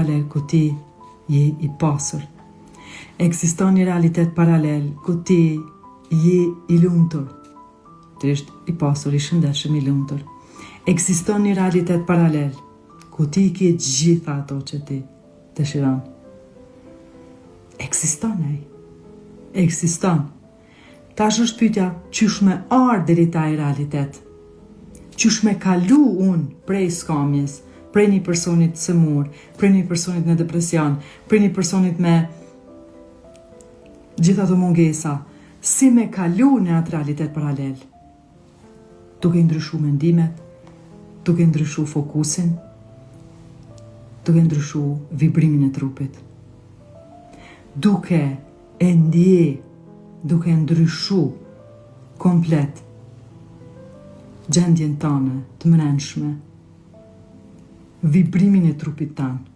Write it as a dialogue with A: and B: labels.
A: Paralel ku ti je i pasur. Ekziston një realitet paralel ku ti je i lumtur. Natyrisht i pasur, i shëndetshëm, i lumtur. Ekziston një realitet paralel ku ti i ke gjitha ato që ti dëshiron. Ekziston ai. Ekziston. Tash është pyetja, qysh me ardh deri te ai realitet? Qysh me kalu unë prej skamjes, prej një personit të sëmurë, prej një personit në depresion, prej një personit me gjithë ato mungesa, si me kalu në atë realitet paralel? Duke i ndryshu mendimet, duke ndryshu fokusin, duke ndryshu vibrimin e trupit. Duke e ndje, duke ndryshu komplet gjendjen tane të mrenshme, vibrimin e trupit tanë.